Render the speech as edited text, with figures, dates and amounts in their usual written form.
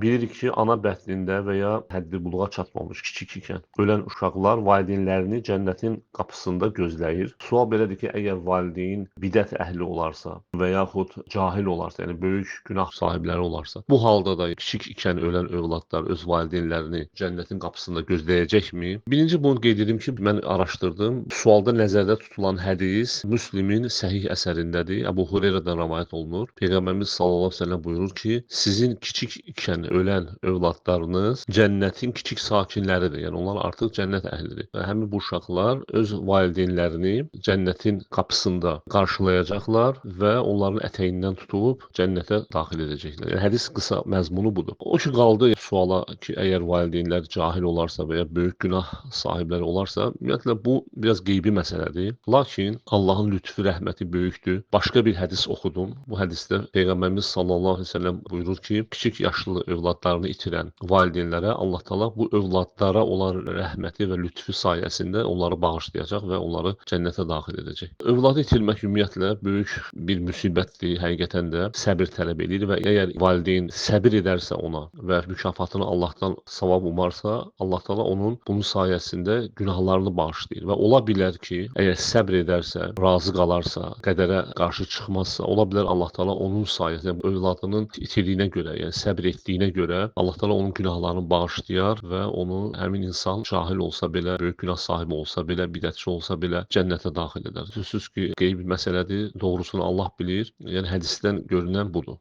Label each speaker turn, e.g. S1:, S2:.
S1: Bilirik ki, ana bətnində və ya həddi buluğa çatmamış kiçik ikən ölən uşaqlar valideynlərini cənnətin qapısında gözləyir. Sual belədir ki, əgər valideyn bidət əhli olarsa və yaxud cahil olarsa, yəni böyük günah sahibləri olarsa, bu halda da kiçik ikən ölən övladlar öz valideynlərini cənnətin qapısında gözləyəcəkmi? Birinci bunu qeyd edim ki, mən araşdırdım. Sualda nəzərdə tutulan hədis Müslimin səhih əsərindədir. Əbu Hüreyrədən rəvayət olunur. Peyğəmbərimiz sallallahu əleyhi və səlləm buyurur ki, sizin kiçik ikən ölən övladlarınız cənnətin kiçik sakinləridir. Yəni onlar artıq cənnət əhlidir. Və həmin bu uşaqlar öz valideynlərini cənnətin qapısında qarşılayacaqlar və onların ətəyindən tutub cənnətə daxil edəcəklər. Yəni hədis qısa məzmunu budur. O ki qaldı suala ki, əgər valideynlər cahil olarsa və ya böyük günah sahibləri olarsa, ümumiyyətlə bu biraz qeybi məsələdir. Lakin Allahın lütfü, rəhməti böyükdür. Başqa bir hədis oxudum. Bu hədisdə Peyğəmbərimiz sallallahu əleyhi və səlləm buyurur ki, kiçik yaşlı övladlarını itirən valideynlərə Allah Taala bu övladlara olan rəhməti və lütfü sayəsində onları bağışlayacaq və onları cənnətə daxil edəcək. Övladı itirmək ümumiyyətlə böyük bir müsibətdir, həqiqətən də səbir tələb edir və əgər valideyn səbir edərsə ona və mükafatını Allahdan savab umarsa, Allah Taala onun bunun sayəsində günahlarını bağışlayır və ola bilər ki, əgər səbr edərsə, razı qalarsa, qədərə qarşı çıxmazsa, ola bilər Allah Taala onun sayəsində övladının itirdiyinə görə, yəni səbr etdiyinə görə Allah Taala onun günahlarını bağışlayar və onu həmin insan cahil olsa belə, böyük günah sahibi olsa belə, bidətçi olsa belə cənnətə daxil edər. Sözsüz ki, qeybi məsələdir, doğrusunu Allah bilir. Yəni hədisdən görünən budur.